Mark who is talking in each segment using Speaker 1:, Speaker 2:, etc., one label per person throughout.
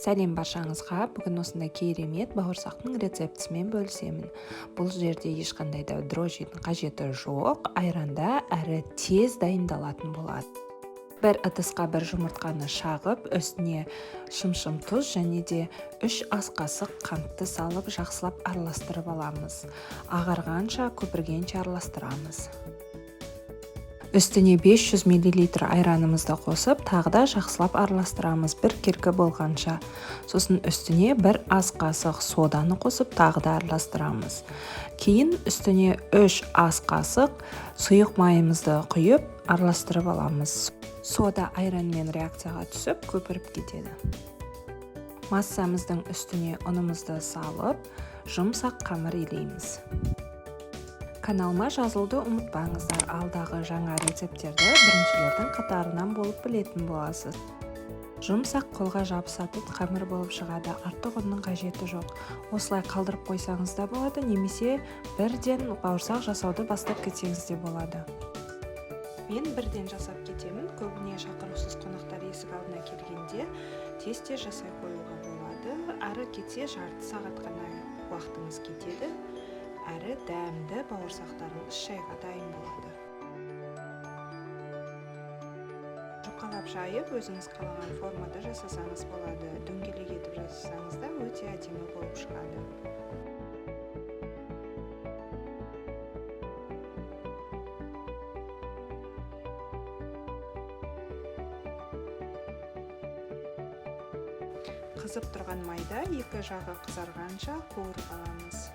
Speaker 1: Сәлем баршаңызға! Бүгін осындай керемет бауырсақтың рецептісімен бөлісемін. Бұл жерде ешқандай да дрожжидің қажеті жоқ, айранда әрі тез дайындалатын болады. Бір ыдысқа бір жұмыртқаны шағып, үстіне шымшым тұз және де 3 ас қасық қантты салып, жақсылап араластырып аламыз. Ағарғанша, көпіргенше араластырамыз. Үстіне 500 мл айранымызды қосып, тағы да жақсылап араластырамыз бір келкі болғанша. Сосын үстіне бір ас қасық соданы қосып, тағы да араластырамыз. Кейін үстіне 3 ас қасық сұйық майымызды құйып, араластырып аламыз. Сода айранмен реакцияға түсіп, көпіріп кетеді. Массамыздың үстіне ұнымызды салып, жұмсақ қамыр илейміз. Каналыма жазылуды ұмытпаңыздар. Алдағы жаңа рецепттерді біріншілердің қатарынан болып білетін боласыз. Жұмсақ, қолға жабысатын қамыр болып шығады. Артық ұнның қажеті жоқ. Осылай қалдырып қойсаңыз да болады, немесе бірден бауырсақ жасауды бастап кетсеңіз де болады. Мен бірден жасап кетемін. Көбіне шақырусыз қонақтар есік алдына келгенде тез-тез жасай қоюға болады. Ары кетсе жарты сағат қана уақытыңыз кетеді. Әрі дәмді бауырсақтарыңыз шайға дайын болады. Жұқалап жайып, өзіңіз қалаған формада жасасаңыз болады. Дөңгелек етіп жасасаңыз да өте әдемі болып шығады. Қызып тұрған майда екі жағы қызарғанша қуырып аламыз.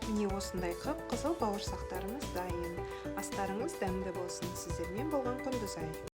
Speaker 1: Міне осындай қып-қызыл бауырсақтарымыз дайын. Астарыңыз дәмді болсын. Сіздермен болған Құндызай.